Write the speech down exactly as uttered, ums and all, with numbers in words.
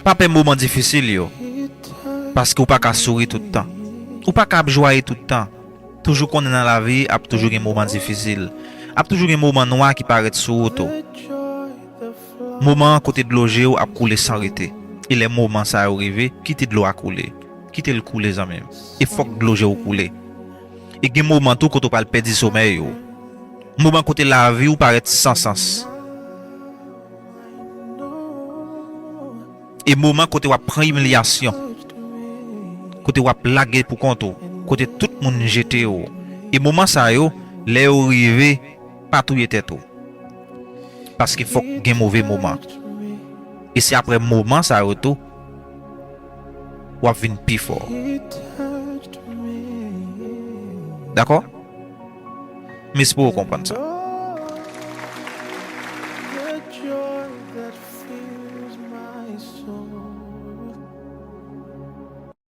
Pa pè moman difisil yo, paske ou pa ka souri tout tan. Ou pa ka ap jwaye tout tan. Toujou konnen nan lavi, ap toujou gen moman difisil. Ap toujou gen moman nwa ki parèt sou wout ou. Moman an kote dlo je w ap koule san rete. E lè moman sa yo rive, kite dlo a koule. Kite l koule, zanmi m. E fòk dlo je w koule. E gen moman tou kote w pral pèdi somèy ou. Moman kote lavi w parèt san sans. E moman kote w ap pran imilyasyon. Kote w ap lage pou kont ou. Kote tout moun jete w. E moman sa yo, lè yo rive, pa touye tèt ou. Paske fòk gen move moman. E se apre moman sa yo tou, w ap vin pi fò. Dakò? M espere w konprann sa.